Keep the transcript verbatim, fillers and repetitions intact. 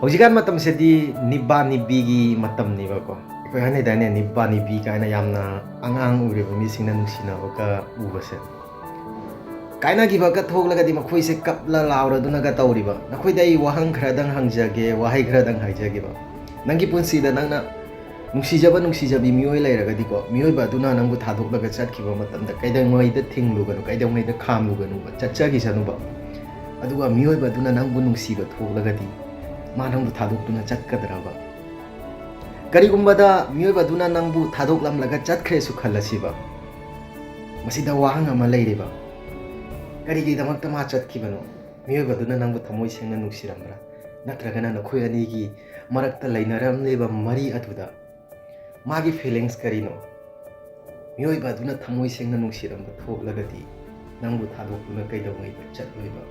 ꯍꯧꯖꯤꯛꯀꯥꯟ ꯃꯇꯝꯁꯤꯗꯤ ꯅꯤꯕꯥ ꯅꯤꯕꯤꯒꯤ ꯃꯇꯝꯅꯤꯕꯀꯣ꯫ ꯑꯩꯈꯣꯏ ꯍꯥꯏꯅꯗꯥꯏꯅꯦ, ꯅꯤꯕꯥ ꯅꯤꯕꯤ ꯀꯥꯏꯅ, ꯌꯥꯝꯅ ꯑꯉꯥꯡ ꯑꯣꯏꯔꯤꯕ ꯃꯤꯁꯤꯡꯅ ꯅꯨꯡꯁꯤꯅꯕꯒ ꯎꯕꯁꯦ꯫ ꯀꯥꯏꯅꯈꯤꯕꯒ ꯊꯣꯛꯂꯒꯗꯤ ꯃꯈꯣꯏꯁꯦ ꯀꯞꯂ ꯂꯥꯎꯔꯗꯨꯅꯒ ꯇꯧꯔꯤꯕ꯫ ꯅꯈꯣꯏꯗ ꯑꯩ ꯋꯥꯍꯪ ꯈꯔꯗꯪ ꯍꯪꯖꯒꯦ, ꯋꯥꯍꯩ ꯈꯔꯗꯪ ꯍꯥꯏꯖꯒꯦꯕ꯫ ꯅꯪꯒꯤ ꯄꯨꯟꯁꯤꯗ ꯅꯪꯅ ꯅꯨꯡꯁꯤꯖꯕ, ꯅꯨꯡꯁꯤꯖꯕꯤ ꯃꯤꯑꯣꯏ ꯂꯩꯔꯒꯗꯤꯀꯣ, ꯃꯤꯑꯣꯏꯕ ꯑꯗꯨꯅ ꯅꯪꯕꯨ ꯊꯥꯗꯣꯛꯂꯒ ꯆꯠꯈꯤꯕ ꯃꯇꯝꯗ ꯀꯩꯗꯧꯉꯩꯗ ꯊꯤꯡꯂꯨꯒꯅꯨ, ꯀꯩꯗꯧꯉꯩꯗ ꯈꯥꯝꯂꯨꯒꯅꯨꯕ, ꯆꯠꯆꯈꯤꯁꯅꯨꯕ꯫ ꯑꯗꯨꯒ ꯃꯤꯑꯣꯏꯕ ꯑꯗꯨꯅ ꯅꯪꯕꯨ ꯅꯨꯡꯁꯤꯕ ꯊꯣꯛꯂꯒꯗꯤ, ꯃꯥ ꯅꯪꯕꯨ ꯊꯥꯗꯣꯛꯇꯨꯅ ꯆꯠꯀꯗ꯭ꯔꯕ? ꯀꯔꯤꯒꯨꯝꯕꯗ ꯃꯤꯑꯣꯏꯕ ꯑꯗꯨꯅ ꯅꯪꯕꯨ ꯊꯥꯗꯣꯛꯂꯝꯂꯒ ꯆꯠꯈ꯭ꯔꯦꯁꯨ ꯈꯜꯂꯁꯤꯕ, ꯃꯁꯤꯗ ꯋꯥꯍꯪ ꯑꯃ ꯂꯩꯔꯤꯕ꯫ ꯀꯔꯤꯒꯤꯗꯃꯛꯇ ꯃꯥ ꯆꯠꯈꯤꯕꯅꯣ? ꯃꯤꯑꯣꯏꯕ ꯑꯗꯨꯅ ꯅꯪꯕꯨ ꯊꯃꯣꯏ ꯁꯦꯡꯅ ꯅꯨꯡꯁꯤꯔꯝꯕ꯭ꯔꯥ? ꯅꯠꯇ꯭ꯔꯒꯅ ꯅꯈꯣꯏ ꯑꯅꯤꯒꯤ ꯃꯔꯛꯇ ꯂꯩꯅꯔꯝꯂꯤꯕ ꯃꯔꯤ ꯑꯗꯨꯗ ꯃꯥꯒꯤ feelings ꯀꯔꯤꯅꯣ? ꯃꯤꯑꯣꯏꯕ ꯑꯗꯨꯅ ꯊꯃꯣꯏ ꯁꯦꯡꯅ ꯅꯨꯡꯁꯤꯔꯝꯕ ꯊꯣꯛꯂꯒꯗꯤ, ꯅꯪꯕꯨ ꯊꯥꯗꯣꯛꯇꯨꯅ ꯀꯩꯗꯧꯉꯩꯗ ꯆꯠꯂꯣꯏꯕ?